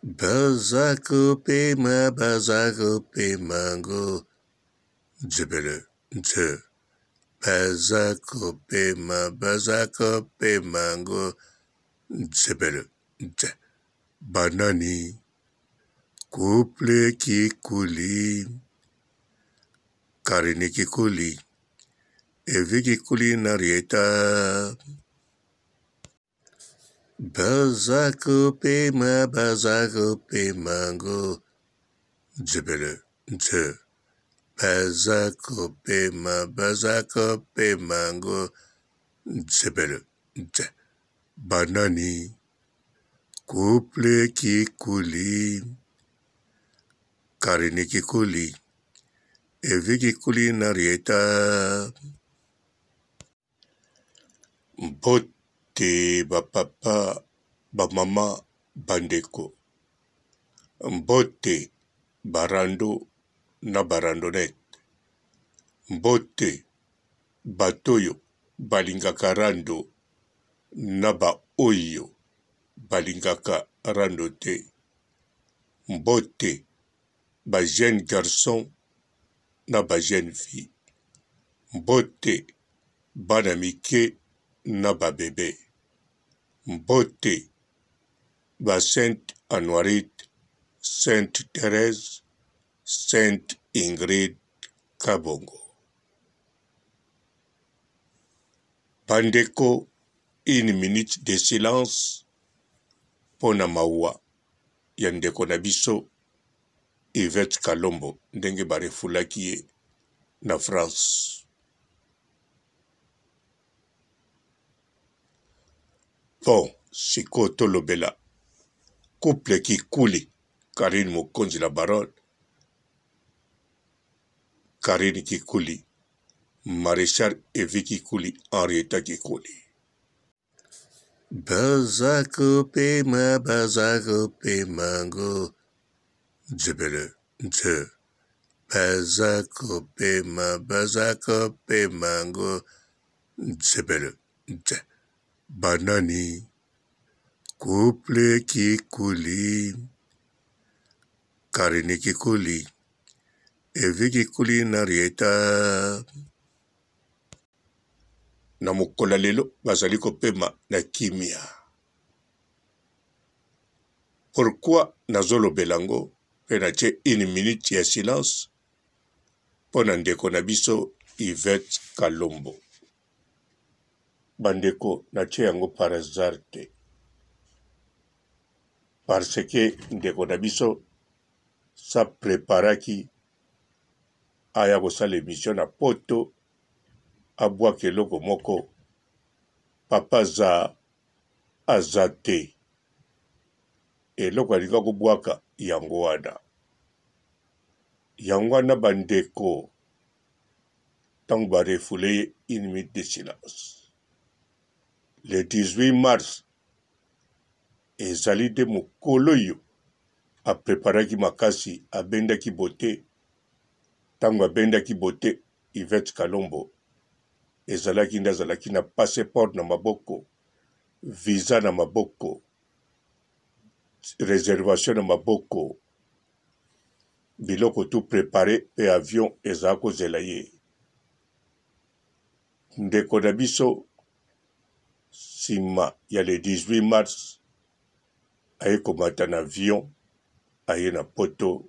Baza kopema, baza kopema ngo nzebele nze. Baza kopema, baza kopema ngo nzebele nze. Banani couple Kikuli, Karine Kikuli, Evi Kikuli na Rieta. Baza kopema, baza kopema ngo nzebele nze. Baza kopema, baza kopema ngo nzebele nze. Banani couple Kikuli, Karine Kikuli, Evi Kikuli na Rieta. Mbote ba papa, ba mama, ba ndeko. Mbote ba rando na ba randonnette. Mbote bato oyo balingaka rando na ba oyo balingaka rando te. Mbote ba jeunes garçons na ba jeunes filles. Mbote bana mike na ba bebe. Mbote ba Sainte Anuarite, Sainte Therèse, Sainte Ingrid Kabongo. Bandeko, une minute de silence mpo na mawa ya ndeko na biso Yvette Kalombo ndenge ba refoulaki ye na France. Bon, sikoyo tolobela couple Kikuli, Carine Mokonzi la baronne, Carine Kikuli, Marechal Evi Kikuli, Henrietta Kikuli. Baza kopema, baza kopema ngo nzebele nze. Baza kopema, baza kopema ngo nzebele nze. Banani couple Kikuli, Karine Kikuli, Evi Kikuli na Rieta. Na mokolo ya lelo bazali kopema na kimia. Pourquoi nazolobela yango mpe natie une minute ya silence mpo na ndeko na biso Yvette Kalombo. Bandeko, natie yango par hasard te, parce que ndeko na biso sa preparaki aya kosala emission na poto abwaka eloko moko papa aza aza te eloko alinga kobwaka yango wana yango wana bandeko ntango barefoule ye une minute de silence le 18 mars ezali nde mokolo oyo apreparaki makasi abendaki bote ntango abendaki bote Yvette Kalombo ezalaki nde azalaki na passeport na maboko, visa na maboko, reservation na maboko, biloko tout prepare mpe avion ezala kozela ye. Ndeko na biso nsima ya le 18 mars aye komata na avion aye na poto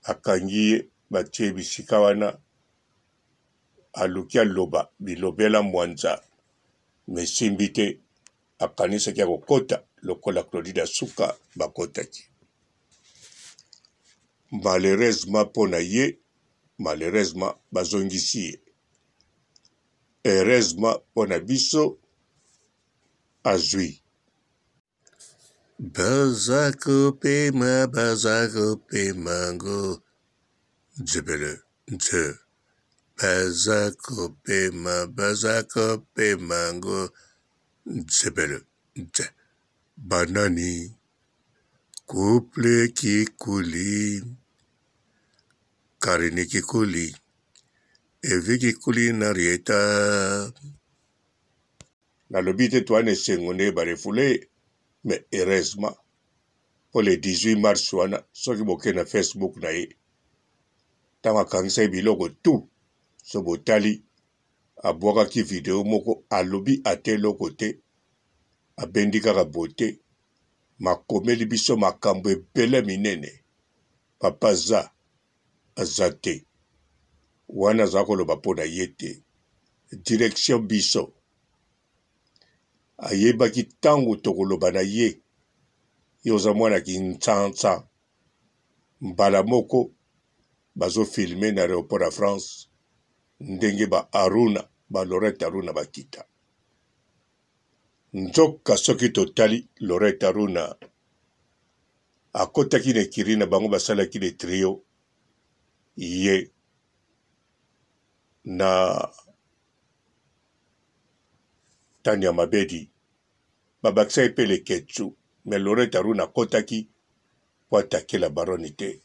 Bakangi ye batie ye bisika wana aluki aloba bilobela mwanza mais esimbi te akanisaki akokota lokola Claudine Asuka bakotaki malheureusement mpo na ye malheureusement bazongisi ye heureusement mpo na biso azui. Baza kopema, baza kopema ngo nzebele nze. Baza kopema, baza kopema ngo nzebele nze. Banani couple Kikuli, Karine Kikuli, Evi Kikuli na Rieta. Nalobi te toa na esengo ndenge ba refoule ye mais heureusement. Mpo le 18 mars wana, soki boke na Facebook na ye, ntango akangisaki biloko tout, so botali, abwakaki video moko, alobi ata eloko te, abendi kaka beaute, makomeli biso makambo ebele minene. Papa za aza te wana, aza koloba mpo na ye te, direction biso. Ayebaki ntango tokoloba na ye, yo oza mwana Kinshasa, mbala moko bazo filme na aeroport ya France ndenge ba Aruna, ba Lorette Aruna bakita. Nzoka soki totali Lorette Aruna akotaki na ekiri na bango, basalaki le trio ye na Tania Mabedi, babakisaki mpe Leketchou, mais Lorette Aruna akotaki mpo atake la baronne te,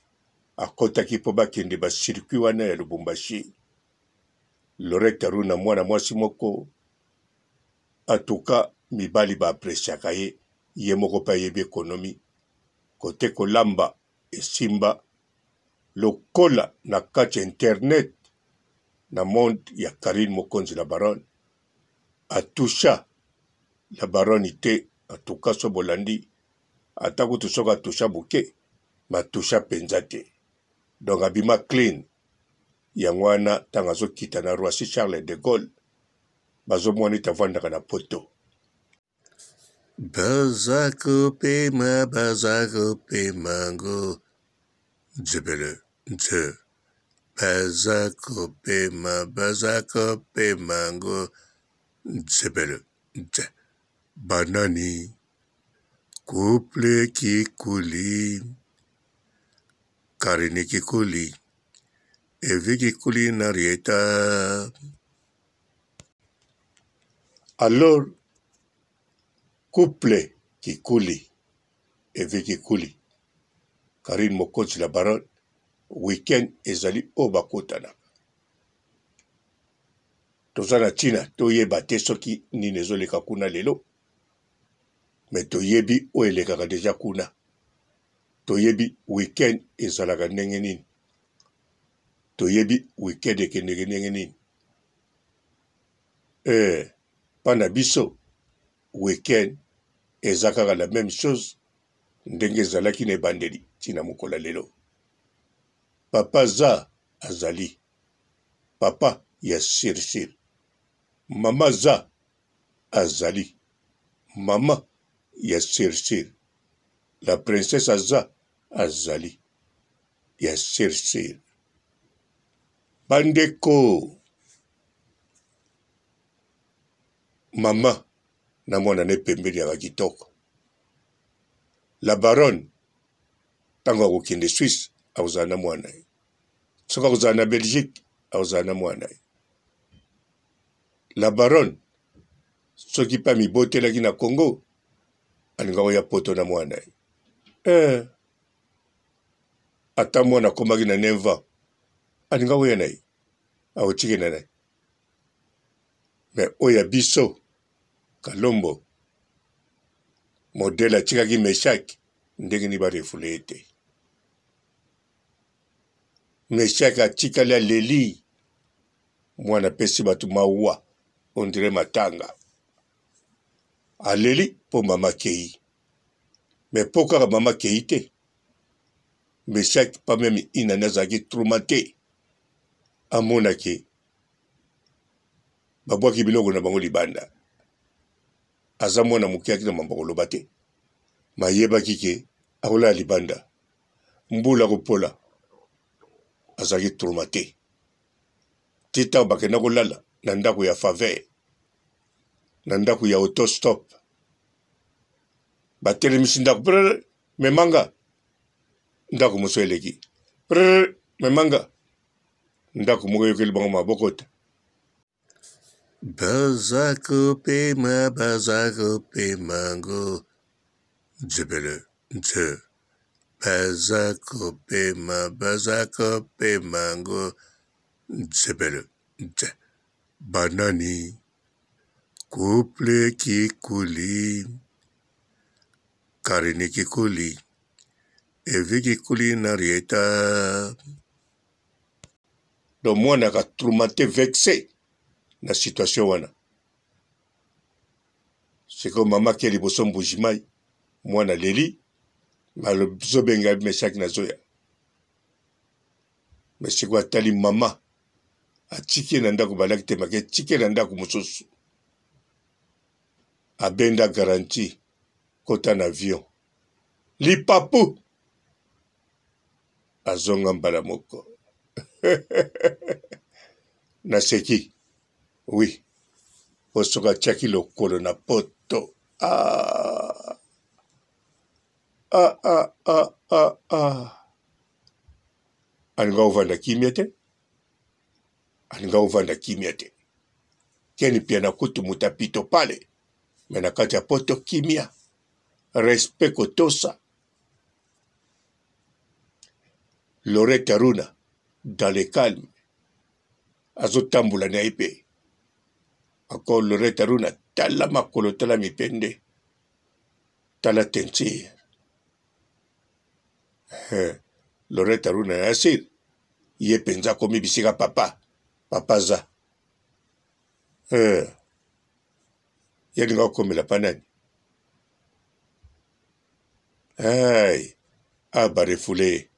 akotaki mpo bakende ba circuit wana ya Lubumbashi. Lorette Aruna mwana mwasi moko en tout cas mibali ba appreciaka ye, ye moko mpe ayebi economie kote kolamba esimba lokola na kati ya internet na monde ya Carine Mokonzi la baronne atoucha la baronne te. En tout cas so bolandi, ata kutu soki atoucha moke, mais atoucha mpenza te, donc abima clean. Yango wana ntango azokita na Roissy Charles de Gaulle, bazomona ete avandaka na poto. Baza kopema, baza kopema ngo nzebele nze. Baza kopema, baza kopema ngo nzebele nze. Banani couple Kikuli, Karine Kikuli, Evi Kikuli na Rieta. Alors couple Kikuli, Evi Kikuli, Karine Mokonzi la baronne, week-end ezali oyo bakutanaka. Toza na ntina toyeba te soki nini ezoleka kuna lelo, mais toyebi oyo elekaka deja kuna. Toyebi week-end ezalaka ndenge nini, toyebi week-end ekendeke ndenge nini. Pa na biso week-end eza kaka la même chose ndenge ezalaki na ebandeli ntina mokolo ya lelo. Papa za azali papa ya sirsir, mama za azali mama ya sirsir, la princesse aza azali ya sirsir. Bandeko, mama na mwana ne pembeni ya kitoko. La baronne ntango akokende Suisse akozala na mwana ye, soki akozala na Belgique akozala na mwana ye. La baronne soki mpe amibotelaki na Congo alingaka koya poto na mwana ye. Ata mwana akomaki na 9 ans alingaka koya na ye, akotikela na ye. Mais oyo ya biso Kalombo modèle atikaki Meshach, ndenge nini barefule ye te? Meshach atikali aleli, mwana apesi bato mawa ondire matanga, aleli mpo mama akei. Mais mpo kaka mama akei te, Meshach pas meme une année azalaki traumaté, amonaki babwaki biloko na bango libanda. Aza mwana moke, aki na mambo koloba te, mayebaki ke akolala libanda, mbula kopola, azalaki traumaté ti ntango bakenda kolala na ndako ya faveur, na ndako ya autostop. Batelemisi ndako, prrr, memanga ndako mosusu eleki, prrr, memanga ndako moko eyokeli bango maboko te. Baza kopema, baza kopema ngo nzebele nze. Baza kopema, baza kopema ngo nzebele nze. Banani couple Kikuli, Karine Kikuli, Evi Kikuli na Rieta. Donc mwana aka tourmente vexe na situation wana. Sikoyo mama ake liboso Mbuji-Mayi, mwana aleli, azobenga Meshaki nazoya. Mais sikoyo atali mama atiki ye na ndako balaki te make atiki ye na ndako mosusu abenda garantie kota na avion lipapu azonga mbala moko naseki oui po soki atiaki lokolo na poto ah. Ah, ah, ah, ah, ah. Alinga kovanda kimia te, alinga kovanda kimia te. Ken Mpiana kutu moto ya pito pale, me na kati ya poto kimia, respect, kotosa. Lorette Aruna dans le calme azotambola na ye mpe encore Lorette Aruna, tala makolo, tala mipende, tala teinture. Eh, Lorette Aruna ya sir ye mpenza akomi bisika papa papa aza eh, ye alinga kokomela pa nani? Hey, ah, barefule ye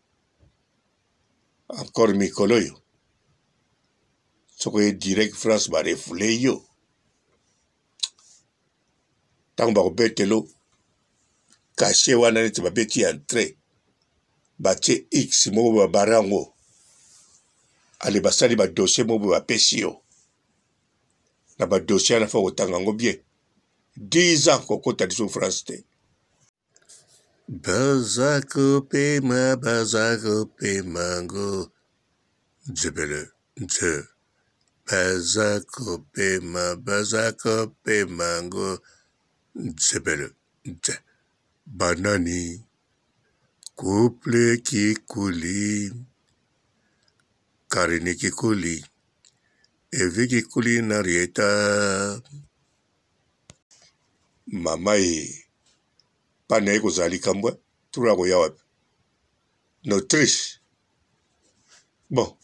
encore mikolo oyo soki oye direct France barefule yo ntango bakobetelo kashe wana neti babeti entrée batie x moko boye babare yango ale basali badossier moko boye bapesi yo na badossier wana fo kotanga yango bien 10 ans kokota lisusu France te. Baza kopema, baza kopema ngo nzebele nze. Baza kopema, baza kopema ngo nzebele nze. Banani couple Kikuli, Karine Kikuli, Evi Kikuli na Rieta. Mama ye pana ye kozala likambo turu akoya wapi na Autriche bon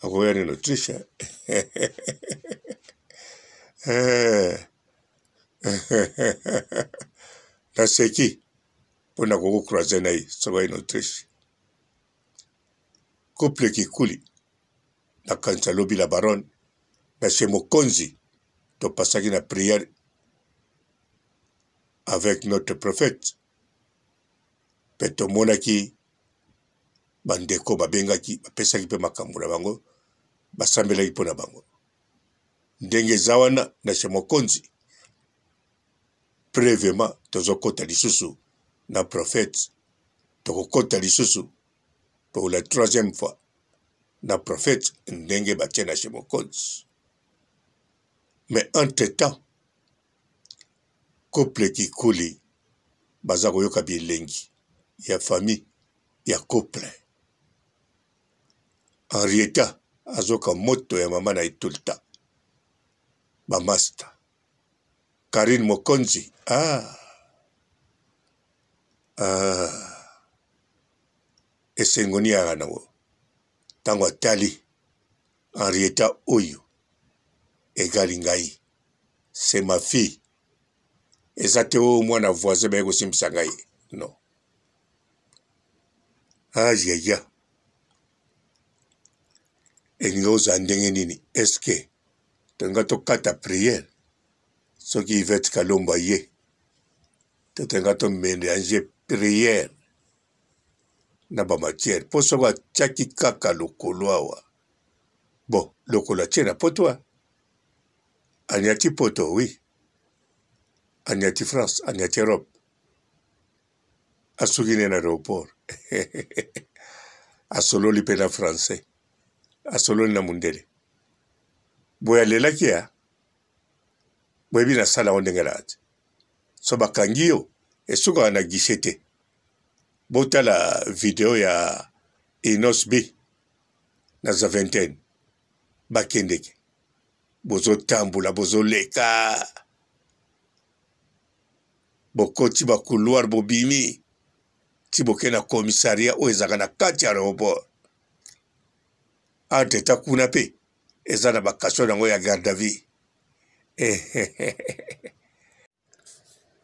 akoya nde na Autriche eh. Naseki mpo na koko croise na ye soki aye na Autriche. Couple Kikuli nakanisa lobi la baronne na chez Mokonzi topasaki na prière avec notre prophète mpe tomonaki bandeko babengaki bapesaki mpe makambo na bango basambelaki mpo na bango ndenge eza wana na chez Mokonzi prevement tozokota lisusu na prophète tokokota lisusu pour la troisième fois na prophète ndenge batie na chez Mokonzi. Mais entre temps couple Kikuli baza koyoka bilengi ya famille ya couple. Henrietta azoka moto ya mama na ye tout le temps. Ba masta. Carine Mokonzi ah ah esengo nini ayaka nango ntango atali Henrietta oyo egali ngai c'est ma fille eza te oyo mwana voisin baye kosimbisa ngai non ah yaya elingi ozala ndenge nini eske tolinga tokata prière soki Yvette Kalombo aye tolinga to melange prière na ba matière mpo soki atiaki kaka lokolo awa bon lokolo atie na poto aniati poto oui aniati France aniati Europe asuki ne na aéroport asololi mpe na français asololi na mundele boye alelaki ya boyebi nasala yango ndenge alaka te so bakangi yo esukaka na guichet te botala video ya Inos B na Zaventem bakendeke bozotambola bozoleka bokoti ba couloir bobimi. Ti boke na commissariat oyo ezalaka na kati ya aeroport. Entre temps kuna mpe eza na ba cachot nango ya garde à vue.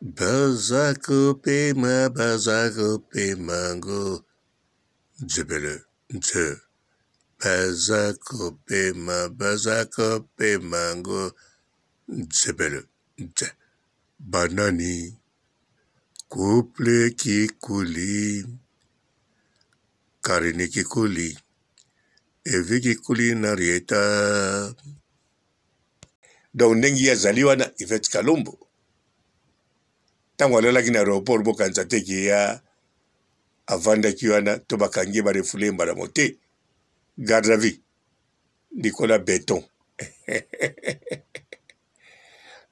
Baza kopema, baza kopema ngo nzebele nze. Baza kopema, baza kopema ngo nzebele nze. Banani couple Kikuli, Karine Kikuli, Evi Kikuli na Rieta. Donc ndenge ye azali wana Yvette Kalombo ntango alalaki na aéroport bokanisa te ke ya avandaki wana to bakangi ye barefule ye mbala mo te garde à vue likolo ya beton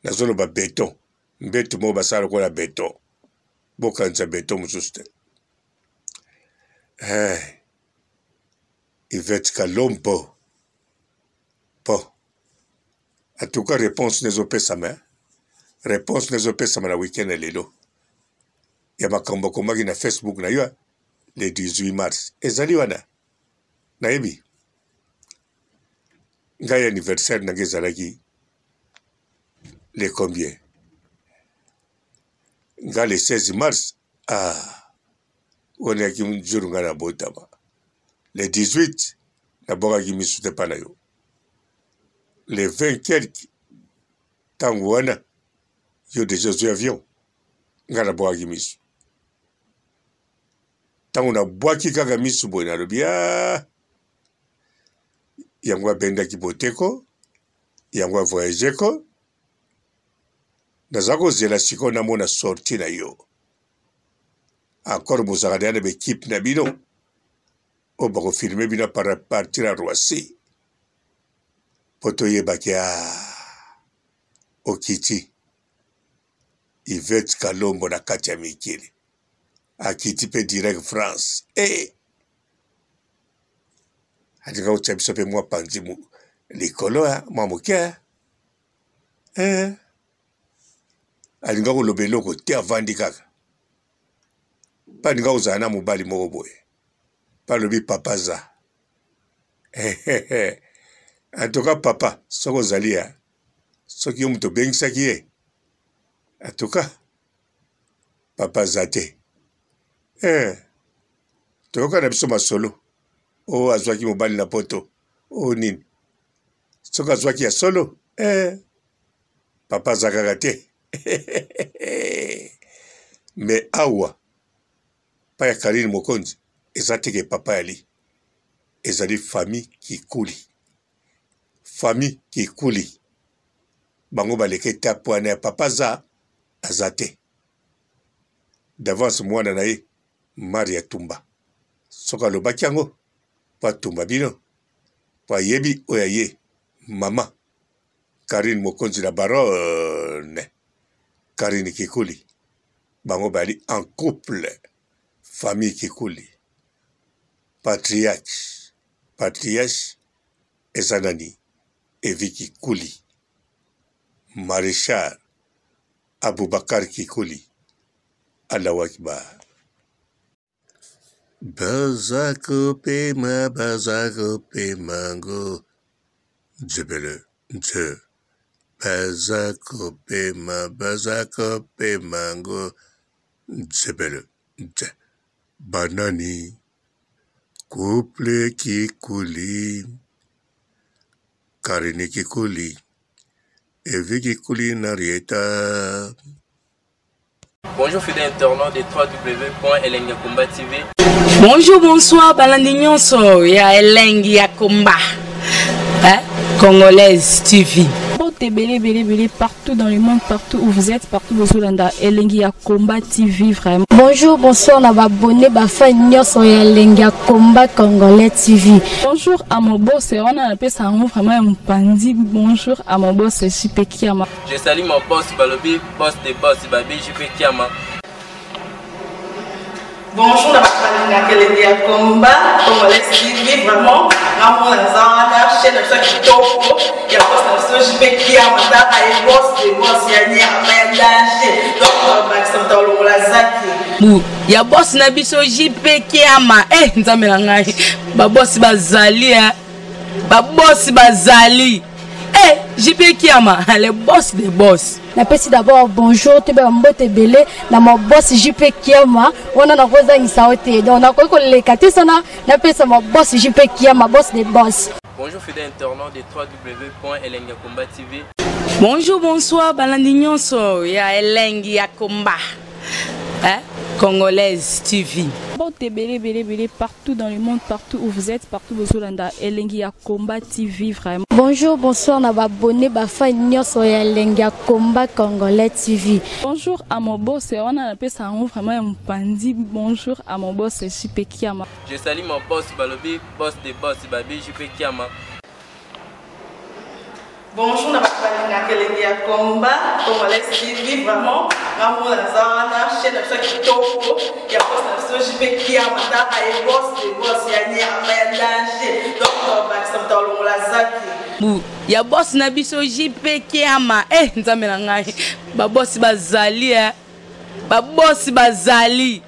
nazoloba beton mbeto moko basala lokola beton bokanisa beton mosusu te eh, Yvette Kalombo Bon en tout cas reponse nde ezopesama hein? Reponse nde ezopesama na week-end ya lelo ya makambo akomaki na Facebook na yo le 18 mars ezali wana nayebi ngai anniversaire na ngai ezalaki le combien ngai le 16 mars ah wana eyaki jour ngai nabotama le 18 nabwakaki misu te mpa na yo le 20 quelque ntango wana yo deja ozwi avion ngai nabwakaki misu ntango nabwaki kaka misu boye nalobi a yango abendaki boteko yango avoyage ko naza kozela sikoyo namona sorti na yo encore bozalaka deja na baekipe na bino oyo bakofilme bino par partir ya Roissy mpo toyebaki a okiti Yvette Kalombo na kati ya mikili akiti mpe direct France e eh! alinga kotya biso mpe mwa panzi likolo ya mwa moke eh. Alinga koloba eloko te avandi kaka mpe alinga kozala na mobali moko boye mpe alobi papa aza en tout cas papa soki ozali ya soki yo moto obengisaki ye en tout cas papa aza te eh, toyoka na biso masolo oyo oh, azwaki mobali na poto oyo oh, nini soki azwaki ya solo eh, papa aza kaka te me awa pa ya Karine Mokonzi eza te ke papa yali ezali famille Kikuli famille Kikuli bango baleka etape wana ya papa aza aza te d'avance mwana na ye Maria Tumba soki alobaki yango po atumba bino po ayebi oyo aye mama Carine Mokonzi la baronne Carine Kikuli bango bali en couple famille Kikuli patriarche patriarche eza nani Evi Kikuli Marechal Aboubakar Kikuli Allahu Akbar. Baza kopema, baza kopema ngo nzebele nze. Baza kopema, baza kopema ngo nzebele nze. Banani couple Kikuli, Karine Kikuli, Evi Kikuli na Rieta. Bonjour fidèles internautes de www.elengiyakomba TV. Bonjour, bonsoir, balandi nyonso ya Elengi ya Komba. Hein? Congolaise TV. Mbote ebele ebele ebele partout dans le monde, partout où vous êtes, partout bozolanda Elengi ya Combat TV vraiment. Bonjour, bonsoir na ba abonnés, ba fans nyonso ya Elengi ya Combat Congolais TV. Bonjour à mon boss, wana napesa yango vraiment ya mopanzi. Bonjour à mon boss JP Kiama. Je salue mon boss balobi boss de boss babi JP Kiama. Bonjour na bato balingaka balingaka elengi ya combat congolais tv vraiment ngamona naza wana chaîne na biso ya kitoko ya boss na biso jp kiama tala ye boss de boss ya nyama ya danger donc bakisa moto alongola zaki bu ya boss na biso jp kiama e eh, nzambe na ngai babosi bazali e babosi bazali e eh, jp kiama le boss de boss. Napesi d'abord bonjour toyeba mbote ebele na ma boss JP Kiama wana nakozangisa yo te donc nakoki koleka te sana napesa ma boss JP Kiama, boss de boss. Bonjour fidèles internautes de www.elengiyakomba.tv. Bonjour, bonsoir balandi nyonso ya Elengi ya Combat, hein? Congolaise TV. Mbote ebele ebele ebele partout dans le monde, partout où vous êtes, partout bozolanda Elengi ya Combat TV vraiment. Bonjour, bonsoir na babone bafan nyonso ya Elengi ya Combat Congolais TV. Bonjour à mon boss, wana napesa yango vraiment ya mopanzi. Bonjour à mon boss JP Kiama. Je salue mon boss Balobi, boss de boss Babi JP Kiama. Bonjour na bato balingaka elengi ya combat congolais tv vraiment ngamona naza wana chaîne na biso ya kitoko ya boss na biso jp kiama tala ye boss de boss ya nyama ya danger donc bakisa moto alongola zaki bu ya boss na biso JP Kiama e eh, nzambe na ngai babosi bazali e babosi bazali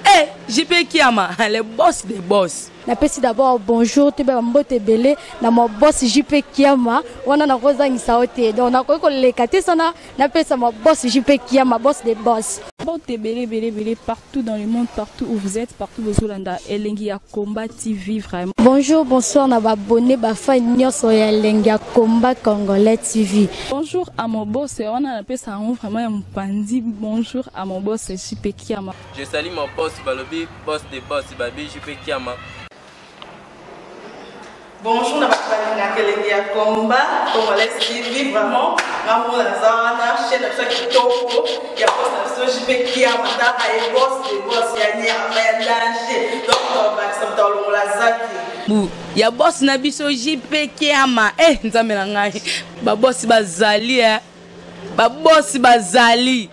e eh, JP Kiama le boss de boss. Napesi d'abord bonjour toyeba mbote ebele na ma boss JP Kiama wana nakozangisa yo te donc nakoki koleka te sana napesa ma boss JP Kiama, boss de boss. Mbote ebele ebele ebele partout dans le monde, partout où vous êtes, partout bozolanda Elengi ya Combat TV vraiment. Bonjour, bonsoir na babone bafan nyonso ya Elengi ya Combat Congolais TV. Bonjour à mon boss, wana napesa yango vraiment ya mopanzi. Bonjour à mon boss JP Kiama. Je salue mon boss Balobi, boss de boss Babi JP Kiama. Bonjour na bato balingaka elengi ya combat congolais tv vraiment ngamona naza wana chaîne na biso ya kitoko ya boss na biso jp kiama tala ye boss de boss ya nyama ya danger donc bakisa moto alongola zaki bu ya boss na biso JP Kiama e eh, nzambe na ngai babosi bazali e babosi bazali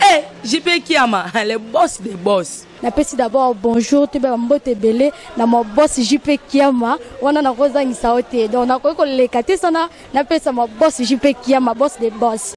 e eh, JP Kiama le boss de boss. Napesi d'abord bonjour toyeba mbote ebele na ma boss JP Kiama wana nakozangisa yo te donc nakoki koleka te sana napesa ma boss JP Kiama, boss de boss.